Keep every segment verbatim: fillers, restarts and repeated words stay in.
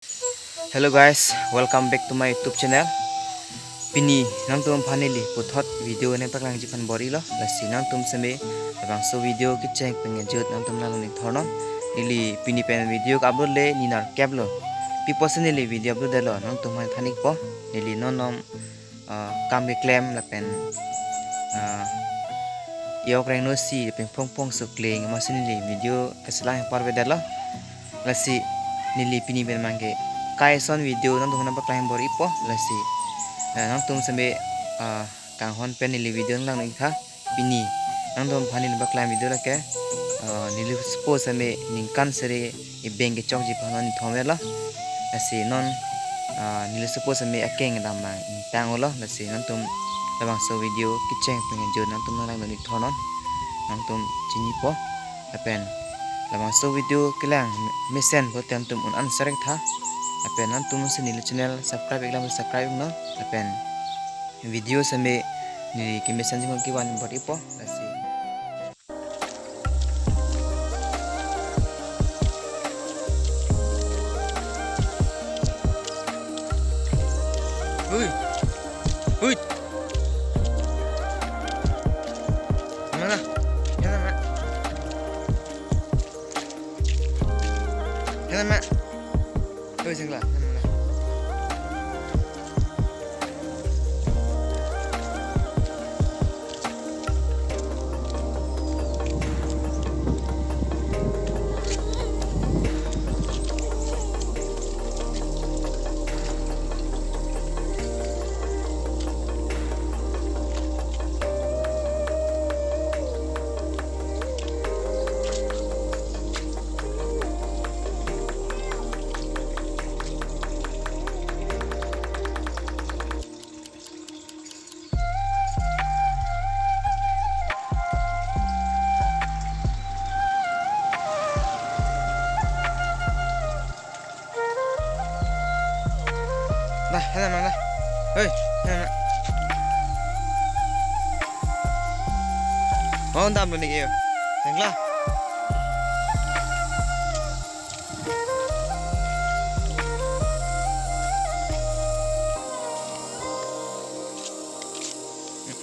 Hello guys, welcome back to my YouTube channel. Pini nangtum aphan neli puthot video nangpaklangji aphan bor-ilo. Lasi nangtum seme labangso video kecheng pengejut nangtum nangli thornon. Neli pini pen video ka-upload le ni nerkep lo. Pi apotsi neli video upload detlo nangtum aphan than-ikpo. Neli non non, ah, kam keklem lapen, ah, yok rengno si lapen phongphong sukling amatsi neli video keselang parvedetlo. Lasi neli pini pen abangke kai ason video nangtum aphan nangpaklang bor-ipo. Lasi, eh, nangtum seme, ah, kanghon pen neli video nanglang-iktha. Pini nangtum aphan neli paklang video lake, ah, neli suppose seme ningkan sere ebeng kechokji aphan non ni thomelo. Lasi non, ah, neli suppose seme akeng dam abang ingtang-olo. Lasi nangtum labangso video kecheng pengejut nangtum nanglangdun-ik thornon. Nangtum chinipo. Lapen labangso video kelang mesen pulote nangtum un-an serek-iktha. Lapen nangtum seme neli channel subscribe-iklang subscribe-iknon. Lapen video seme neli kemesenji aphan kevan bor-ipo. Lasi. Hui. Hui. Mana? Mana, mana? Mana, mana? Oi, singla. Nah, sana mana? Hei, sana mana? Mau ndam lo niki yo. Singla.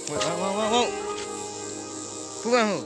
Wait, wow, wow, wow, wow. Puga ho.